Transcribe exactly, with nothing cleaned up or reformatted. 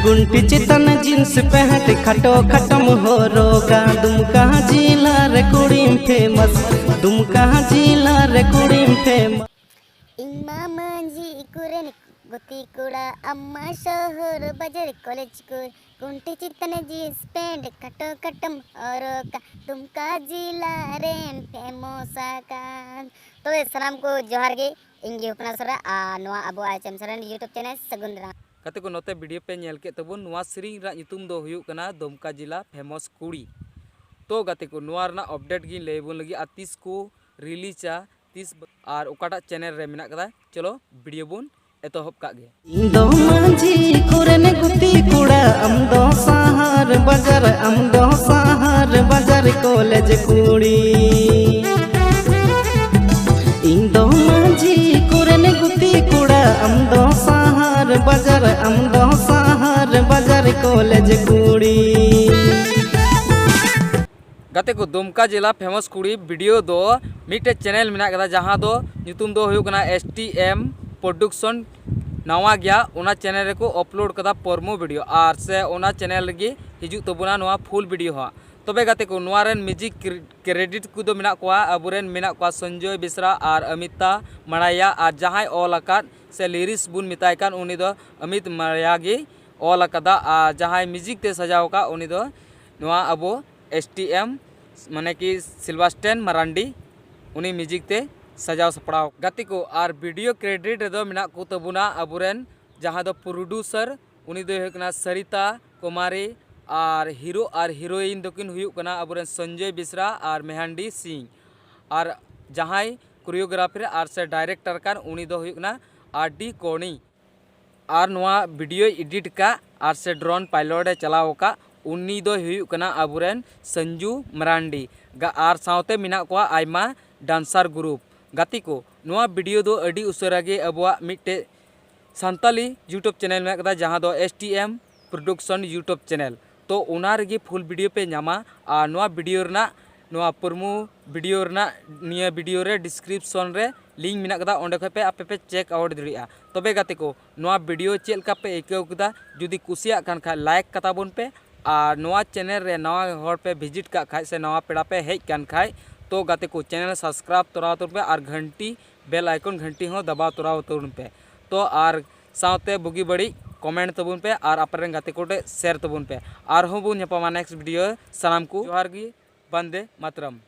ᱠᱩᱱᱴᱤ ᱪᱮᱛᱟᱱ jeans pant ᱠᱷᱟᱴᱚ ᱠᱷᱟᱴᱚᱢ ᱦᱚᱨᱚᱜᱟ, ᱫᱩᱢᱠᱟ ᱡᱤᱞᱟ ᱨᱮ ᱠᱩᱲᱤᱢ ᱯᱷᱮᱢᱟᱥ, ᱫᱩᱢᱠᱟ ᱡᱤᱞᱟ ᱨᱮ ᱠᱩᱲᱤᱢ ᱯᱷᱮᱢᱟᱥ᱾ ᱤᱧ ᱢᱟ ᱢᱟᱹᱡᱷᱤ ᱠᱚᱨᱮᱱ ᱜᱩᱛᱤ ᱠᱚᱲᱟ, ᱟᱢ ᱢᱟ ᱥᱚᱦᱚᱨ ᱵᱟᱡᱟᱨ ᱠᱚᱞᱮᱡᱽ ᱠᱚ, ᱠᱩᱱᱴᱤ ᱪᱮᱛᱟᱱ ᱡᱤᱱᱥ ᱯᱮᱱᱴ ᱠᱷᱟᱴᱚ ᱠᱷᱟᱴᱚᱢ ᱦᱚᱨᱚᱜᱟ, ᱫᱩᱢᱠᱟ ᱡᱤᱞᱟ ᱨᱮᱢ ᱯᱷᱮᱢᱚᱥ ᱟᱠᱟᱱ᱾ ᱛᱚᱵᱮ ᱥᱟᱱᱟᱢ ᱠᱚ ᱡᱚᱦᱟᱨ ᱜᱮ, ᱤᱧ ᱜᱮ ᱦᱚᱯᱚᱱᱟ ᱥᱚᱨᱮᱱ ᱟᱨ ᱱᱚᱣᱟ ᱟᱵᱚ I H M Soren YouTube channel ᱥᱟᱹᱜᱩᱱ ᱫᱟᱨᱟᱢ᱾ ᱜᱟᱛᱮ ᱠᱚ, ᱱᱚᱛᱮ ᱵᱷᱤᱰᱤᱭᱳ ᱯᱮ ᱧᱮᱞ ᱠᱮᱫ ᱛᱟᱵᱚᱱ, ᱱᱚᱣᱟ ᱥᱮᱨᱮᱧ ᱨᱮᱱᱟᱜ ᱧᱩᱛᱩᱢ ᱫᱚ ᱦᱩᱭᱩᱜ ᱠᱟᱱᱟ ᱫᱩᱢᱠᱟ ᱡᱤᱞᱟ ᱯᱷᱮᱢᱚᱥ ᱠᱩᱲᱤ᱾ ᱛᱚ ᱜᱟᱛᱮ ᱠᱚ, ᱱᱚᱣᱟ ᱨᱮᱱᱟᱜ ᱟᱯᱰᱮᱴ ᱜᱤᱧ ᱞᱟᱹᱭ ᱟᱵᱚᱱ ᱞᱟᱹᱜᱤᱫ ᱟᱨ ᱛᱤᱥ ᱠᱚ ᱨᱤᱞᱤᱡᱟ, ᱛᱤᱥ ᱵ-, ᱟᱨ ᱚᱠᱟᱴᱟᱜ ᱪᱮᱱᱮᱞ ᱨᱮ ᱢᱮᱱᱟᱜ ᱠᱟᱫᱟ᱾ ᱪᱚᱞᱚ ᱵᱷᱤᱰᱤᱭᱳ ᱵᱚᱱ ᱮᱛᱚᱦᱚᱵ ᱠᱟᱜ ᱜᱮ᱾ ᱤᱧ ᱫᱚ ᱢᱟᱹᱡᱷᱤ ᱠᱚᱨᱮᱱ ᱜᱩᱛᱤ ᱠᱚᱲᱟ, ᱟᱢ ᱫᱚ ᱥᱟᱦᱟᱨ ᱵᱟᱡᱟᱨ, ᱟᱢ ᱫᱚ ᱥᱟᱦᱟᱨ ᱵᱟᱡᱟᱨ ᱠᱚᱞᱮᱡᱽ ᱠᱩᱲᱤ᱾ ᱤᱧ ᱫᱚ ᱢᱟᱹᱡᱷᱤ ᱠᱚᱨᱮᱱ ᱜᱩᱛᱤ ᱠᱚᱲᱟ, ᱟᱢ ᱫᱚ ᱥᱟᱦᱟᱨ ᱵᱟᱡᱟᱨ, ᱟᱢ ᱫᱚ ᱥᱟᱦᱟᱨ ᱵᱟᱡᱟᱨ ᱠᱚᱞᱮᱡᱽ ᱠᱩᱲᱤ᱾ ᱜᱟᱛᱮ ᱠᱚ, ᱫᱩᱢᱠᱟ ᱡᱮᱞᱟ ᱯᱷᱮᱢᱟᱥ ᱠᱩᱲᱤ ᱵᱷᱤᱰᱤᱭᱳ ᱫᱚ ᱢᱤᱫᱴᱮᱡ ᱪᱮᱱᱮᱞ ᱢᱮᱱᱟᱜ ᱠᱟᱫᱟ, ᱡᱟᱦᱟᱸ ᱫᱚ ᱧᱩᱛᱩᱢ ᱫᱚ ᱦᱩᱭᱩᱜ ᱠᱟᱱᱟ ᱮᱥ ᱴᱤ ᱮᱢ ᱯᱨᱚᱰᱩᱠᱥᱚᱱ, ᱱᱟᱣᱟ ᱜᱮᱭᱟ᱾ ᱚᱱᱟ ᱪᱮᱱᱮᱞ ᱨᱮᱠᱚ ᱟᱯᱞᱳᱰ ᱠᱟᱫᱟ ᱯᱨᱚᱢᱳ ᱵᱷᱤᱰᱤᱭᱳ, ᱟᱨ ᱥᱮ ᱚᱱᱟ ᱪᱮᱱᱮᱞ ᱨᱮᱜᱮ ᱦᱤᱡᱩᱜ ᱛᱟᱵᱚᱱᱟ ᱱᱚᱣᱟ ᱯᱷᱩᱞ ᱵᱷᱤᱰᱤᱭᱳ ᱦᱚᱸ᱾ ᱛᱚᱵᱮ ᱜᱟᱛᱮ ᱠᱚ, ᱱᱚᱣᱟ ᱨᱮᱱ ᱢᱤᱣᱡᱤᱠ ᱠᱨᱮ-, ᱠᱨᱮᱰᱤᱴ ᱠᱚᱫᱚ ᱢᱮᱱᱟᱜ ᱠᱚᱣᱟ, ᱟᱵᱚᱨᱮᱱ ᱢᱮᱱᱟᱜ ᱠᱚᱣᱟ ᱥᱚᱧᱡᱚᱭ ᱵᱮᱥᱨᱟ ᱟᱨ ᱚᱢᱤᱛᱟ ᱢᱟᱲᱟᱭᱟ, ᱟᱨ ᱡᱟᱦᱟᱸᱭ ᱚᱞ ᱟᱠᱟᱫ ᱥᱮ ᱞᱤᱨᱤᱠᱥ ᱵᱚᱱ ᱢᱮᱛᱟᱭ ᱠᱟᱱ, ᱩᱱᱤ ᱫᱚ ᱚᱢᱤᱛ ᱢᱟᱲᱟᱭᱟ ᱜᱮ ᱚᱞ ᱟᱠᱟᱫᱟ, ᱟᱨ ᱡᱟᱦᱟᱸᱭ ᱢᱤᱣᱡᱤᱠ ᱛᱮ ᱥᱟᱡᱟᱣ ᱟᱠᱟᱫ, ᱩᱱᱤ ᱫᱚ ᱱᱚᱣᱟ ᱟᱵᱚ ᱮᱥ ᱴᱤ ᱮᱢ, ᱢᱟᱱᱮ ᱠᱤ ᱥᱤᱞᱵᱟᱥᱴᱮᱱ ᱢᱟᱨᱟᱱᱰᱤ, ᱩᱱᱤ ᱢᱤᱣᱡᱤᱠ ᱛᱮ ᱥᱟᱡᱟᱣ ᱥᱟᱯᱲᱟᱣ᱾ ᱜᱟᱛᱮ ᱠᱚ, ᱟᱨ ᱵᱷᱤᱰᱤᱭᱳ ᱠᱨᱮᱰᱤᱴ ᱨᱮᱫᱚ ᱢᱮᱱᱟᱜ ᱠᱚ ᱛᱟᱵᱚᱱᱟ ᱟᱵᱚᱨᱮᱱ ᱡᱟᱦᱟᱸ ᱫᱚ ᱯᱨᱚᱰᱩᱥᱟᱨ, ᱩᱱᱤ ᱫᱚᱭ ᱦᱩᱭᱩᱜ ᱠᱟᱱᱟ ᱥᱟᱨᱤᱛᱟ ᱠᱩᱢᱟᱨᱤ, ᱟᱨ ᱦᱤᱨᱳ ᱟᱨ ᱦᱤᱨᱳᱭᱤᱱ ᱫᱚᱠᱤᱱ ᱦᱩᱭᱩᱜ ᱠᱟᱱᱟ ᱟᱵᱚᱨᱮᱱ ᱥᱚᱧᱡᱚᱭ ᱵᱮᱥᱨᱟ ᱟᱨ ᱢᱮᱦᱟᱱᱰᱤ ᱥᱤᱝ, ᱟᱨ ᱡᱟᱦᱟᱸᱭ ᱠᱳᱨᱤᱭᱳᱜᱨᱟᱯᱷᱟᱨ ᱟᱨ ᱥᱮ ᱰᱟᱭᱨᱮᱠᱴᱟᱨ ᱠᱟᱱ, ᱩᱱᱤ ᱫᱚ ᱦᱩᱭᱩᱜ ᱠᱟᱱᱟ ᱟᱨ ᱰᱤ ᱠᱚᱨᱱᱤ᱾ ᱟᱨ ᱱᱚᱣᱟ ᱵᱷᱤᱰᱤᱭᱳᱭ ᱮᱰᱤᱴ ᱠᱟᱜ ᱟᱨ ᱥᱮ ᱰᱨᱳᱱ ᱯᱟᱭᱞᱚᱴ ᱮ ᱪᱟᱞᱟᱣ ᱟᱠᱟᱫ, ᱩᱱᱤ ᱫᱚᱭ ᱦᱩᱭᱩᱜ ᱠᱟᱱᱟ ᱟᱵᱚᱨᱮᱱ ᱥᱟᱱᱡᱩ ᱢᱟᱨᱟᱱᱰᱤ᱾ ᱜᱟ-, ᱟᱨ ᱥᱟᱶᱛᱮ ᱢᱮᱱᱟᱜ ᱠᱚᱣᱟ ᱟᱭᱢᱟ ᱰᱟᱱᱥᱟᱨ ᱜᱨᱩᱯ᱾ ᱜᱟᱛᱮ ᱠᱚ, ᱱᱚᱣᱟ ᱵᱷᱤᱰᱤᱭᱳ ᱫᱚ ᱟᱹᱰᱤ ᱩᱥᱟᱹᱨᱟ ᱜᱮ ᱟᱵᱚᱣᱟᱜ ᱢᱤᱫᱴᱮᱡ ᱥᱟᱱᱛᱟᱞᱤ YouTube ᱪᱮᱱᱮᱞ ᱢᱮᱱᱟᱜ ᱠᱟᱫᱟ, ᱡᱟᱦᱟᱸ ᱫᱚ S T M production YouTube channel. ᱛᱚ ᱚᱱᱟ ᱨᱮᱜᱮ ᱯᱷᱩᱞ ᱵᱷᱤᱰᱤᱭᱳ ᱯᱮ ᱧᱟᱢᱟ᱾ ᱟᱨ ᱱᱚᱣᱟ ᱵᱷᱤᱰᱤᱭᱳ ᱨᱮᱱᱟᱜ, ᱱᱚᱣᱟ ᱯᱨᱚᱢᱳ ᱵᱷᱤᱰᱤᱭᱳ ᱨᱮᱱᱟᱜ ᱱᱤᱭᱟᱹ ᱵᱷᱤᱰᱤᱭᱳ ᱨᱮ ᱰᱤᱥᱠᱨᱤᱯᱥᱚᱱ ᱨᱮ ᱞᱤᱝᱠ ᱢᱮᱱᱟᱜ ᱠᱟᱫᱟ, ᱚᱸᱰᱮ ᱠᱷᱚᱡ ᱯᱮ ᱟᱯᱮ ᱯᱮ ᱪᱮᱠ ᱟᱣᱩᱴ ᱫᱟᱲᱮᱭᱟᱜᱼᱟ᱾ ᱛᱚᱵᱮ ᱜᱟᱛᱮ ᱠᱚ, ᱱᱚᱣᱟ video ᱪᱮᱫ ᱞᱮᱠᱟ ᱯᱮ ᱟᱹᱭᱠᱟᱹᱣ ᱠᱮᱫᱟ? ᱡᱩᱫᱤ ᱠᱩᱥᱤᱭᱟᱜ ᱠᱟᱱ ᱠᱷᱟᱡ like ᱠᱟᱛᱟ ᱵᱚᱱ ᱯᱮ, ᱟᱨ ᱱᱚᱣᱟ channel ᱨᱮ ᱱᱟᱣᱟ ᱦᱚᱲ ᱯᱮ visit ᱠᱟᱜ ᱠᱷᱟᱡ ᱥᱮ ᱱᱟᱣᱟ ᱯᱮᱲᱟ ᱯᱮ ᱦᱮᱡ ᱠᱟᱱ ᱠᱷᱟᱡ, ᱛᱚ ᱜᱟᱛᱮ ᱠᱚ, channel subscribe ᱛᱚᱨᱟ ᱛᱟᱵᱚᱱ ᱯᱮ ᱟᱨ ᱜᱷᱟᱱᱴᱤ, bell icon ᱜᱷᱟᱱᱴᱤ ᱦᱚᱸ ᱫᱟᱵᱟᱣ ᱛᱚᱨᱟ ᱛᱟᱵᱚᱱ ᱯᱮ᱾ ᱛᱚ ᱟᱨ ᱥᱟᱶᱛᱮ ᱵᱩᱜᱤ ᱵᱟᱹᱲᱤᱡ comment ᱛᱟᱵᱚᱱ ᱯᱮ ᱟᱨ ᱟᱯᱮ ᱨᱮᱱ ᱜᱟᱛᱮ ᱠᱚ ᱴᱷᱮᱡ share ᱛᱟᱵᱚᱱ ᱯᱮ᱾ ᱟᱨᱦᱚᱸ ᱵᱚᱱ ᱧᱟᱯᱟᱢᱟ next video᱾ ᱥᱟᱱᱟᱢ ᱠᱚ ᱡᱚᱦᱟᱨ ᱜᱮ, ᱵᱚᱱᱫᱮ ᱢᱟᱛᱨᱟᱢ᱾